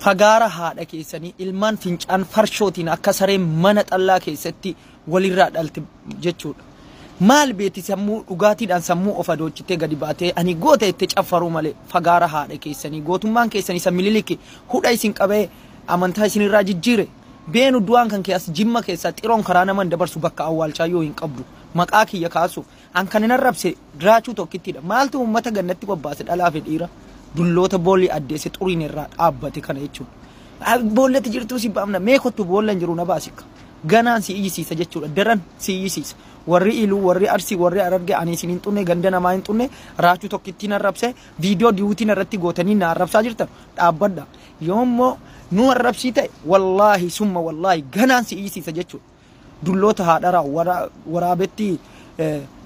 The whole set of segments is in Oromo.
Fagaara haadha keessanii, ilmaan fincaan farshootiin akka saree mana xallaa keessatti walirraa dhalte jechuudha. Maal beeti sammuu dhugaatiidhaan sammuu of adoochitee gadi baatee ani goota itti caffaruu malee? Fagaara haadha keessanii, gootummaan keessanii isa Mililiki hudha isin qabee amantaa isinirraa jijjiire. Beenu du'aan kan keessa Jimma keessaa xiroon karaa naman dabarsu bakka awwaalchaa yoo hin qabdu maqaa kiyya kaasuuf an kan hin arrabse Raachuu tokkittidha. Maaltu uummata gannatti bobbaase dhalaa fi dhiira dulloota boolli addeesse xuriin irraa dhaabbate kana jechuudha. Boollatti jirtuu si baafna, mee kottu, boolla hin jiru na baasika. Ganaan si iyyisiisa jechuudha, daran si iyyisiisa. Warri Iluu, warri Arsii, warri Ararge, ani isin hin xunne, ganda namaa hin xunne. Raachuu tokkittiin arrabse viidiyoo diwutiin irratti gootanii na arrabsaa jirtan dhaabbadha. Yoommoo nu arrabsii ta'e, wallaahi summa wallaahi ganaan si iyyisiisa jechuudha. Dulloota haadharaa waraabetti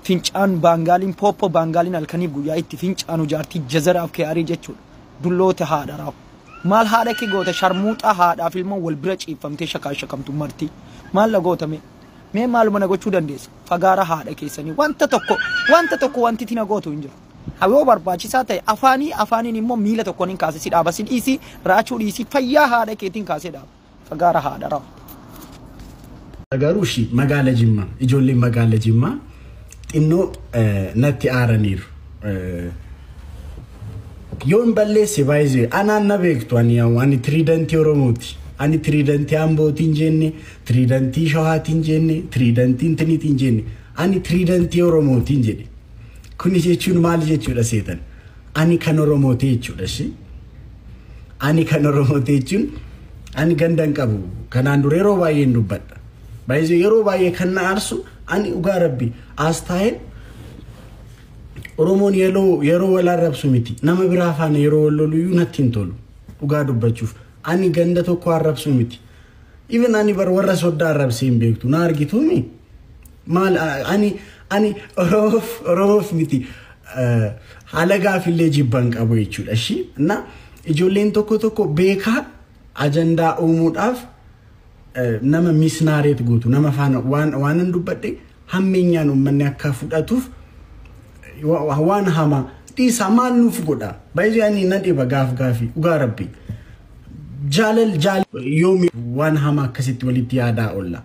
fincaan baangaaliin pooppoo baangaaliin halkaniif guyyaa itti fincaanu jaartii jazaraaf keeyarii jechuudha. Dulloota haadharaa. Maal haadha kee goota, sharmuuxaa haadhaaf ilmoo wal bira ciiffamtee shakaa shakamtu marti. Maal la gootame? Mee maaluma na gochuu dandeessa? Fagaara haadha keessanii, wanta tokko wanta tokko wanti na gootu hin jiru. Yoo barbaachisaa ta'e afaanii afaaniin immoo miila tokkoon hin kaase si dhaaba, si dhiisii, Raachuu dhiisii, fayyaa haadha keetiin kaasee dhaaba. Fagaara haadharaa. Garuu ishii magaala Jimmaa, ijoolleen magaala Jimmaa xinnoo natti aaraniiru. Yoon balleesse baay'ee anaan na beektu, ani tiriidantii Oromooti. Ani tiriidantii Ambootiin jenne, tiriidantii Shawaatiin jenne, tiriidantii Intiniitiin jenne, ani tiriidantii Oromootiin jedhe. Kuni jechuun maal jechuudha seetan? Ani kan Oromooti jechuudha ishee. Ani kan Oromooti jechuun ani ganda hin qabu. Kanaan dura yeroo baay'ee hin dubbadha. Baay'ee yeroo baay'ee kan na aarsu, ani dhugaa rabbi as taa'een Oromoon yeroo wal arrabsu miti. Nama biraa faana yeroo wal lolu iyyuu natti hin tolu. Dhugaa dubbachuuf. Ani ganda tokko arrabsu miti. Even ani bar warra soddaa arrabsee hin beektu. Na argituumi? Maal ani Oromoof miti. Haala gaafillee jibban qabu jechuudha. Ishii na ijoolleen tokko tokko beekaa ajandaa uumuudhaaf nama misnaareet guutu, nama faana waan hin dubbadhe hammeenyaan uummanni akka fudhatuuf waan hamaa dhiisa. Maal nuuf godha? Baay'ee ani na dhiba gaaf gaafii, dhugaa rabbi. Jaalal jaalal yoomi waan hamaa akkasitti walitti yaadaa oolla?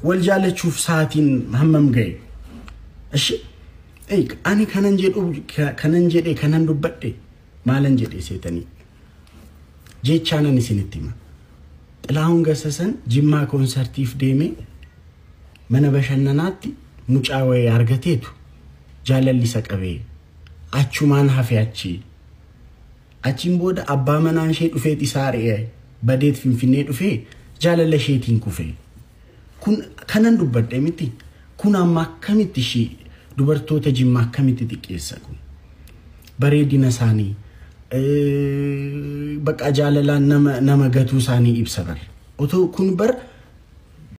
Wal jaalachuuf sa'aatiin hammam ga'e? Ishi ani kanan jedhu, kanan jedhe, kanan dubbadhe, maalan jedhe seetanii? Jechaanan isinitti hima. Xilahuun Gassasan Jimmaa koonsartiif deemee mana bashannanaatti mucaa wayii argateetu jaalalli isa qabee achumaan hafe achi. Achiin booda abbaa manaan ishee dhufeet isaa ari'ee badeet Finfinnee dhufee jaalala isheetiin kufe. Kun kanan dubbadhe miti. Kun amma akkamitti ishee dubartoota Jimmaa akkamitti xiqqeessa kun? Bareedina isaanii, bakka jaalalaan nama gatuu isaanii ibsa bar. Otoo kun bar